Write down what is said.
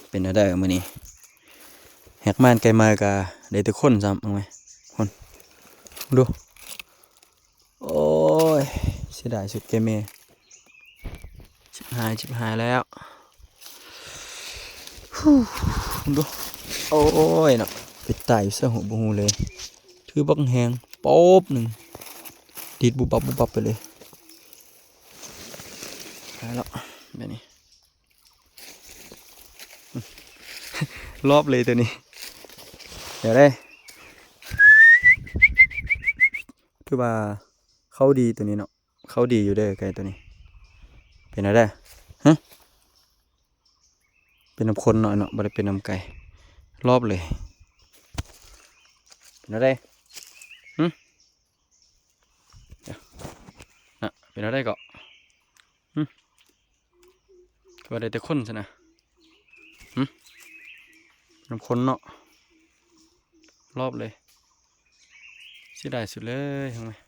ເປັນແນວໃດມື້ນີ້? ແຮກມານໄກ່ມາກະໄດ້ແຕ່ຄົນຊ້ຳ ເບິ່ງແມະ ຄົນ ເບິ່ງດູ. ໂອ້ຍ ເສຍດາຍສຸດແກ່ແມ່ ຊິບຫາຍ ຊິບຫາຍແລ້ວ. ເບິ່ງດູ ໂອ້ຍເນາະ ໄປຕາຍຢູ່ໃສຮູ້ ບໍ່ຮູ້ເລີຍ. ຖືບັກແຮງ ໂປບໜຶ່ງ ດີດບຸບບັບບຸບບັບໄປເລີຍ. ຕາຍແລ້ວ ແບບນີ້ ລອບເລີຍໂຕນີ້. ດຽວເດ້ ຄືວ່າເຂົ້າດີໂຕນີ້ເນາະ ເຂົ້າດີຢູ່ເດີໄກ່ໂຕນີ້. ເປັນແນວໃດ? ຮະ? ເປັນນຳຄົນເນາະ ເນາະ ບໍ່ໄດ້ເປັນນຳໄກ່. ລອບເລີຍ. ເປັນແນວໃດ? ຫຶ? ນະ ເປັນແນວໃດເກາະ? ຫຶ? ຄືວ່າໄດ້ແຕ່ຄົນຊັ້ນນະ? ຫຶ? ນຳຄົນເນາະ. ລອບເລີຍ. ເສຍດາຍສຸດເລີຍ.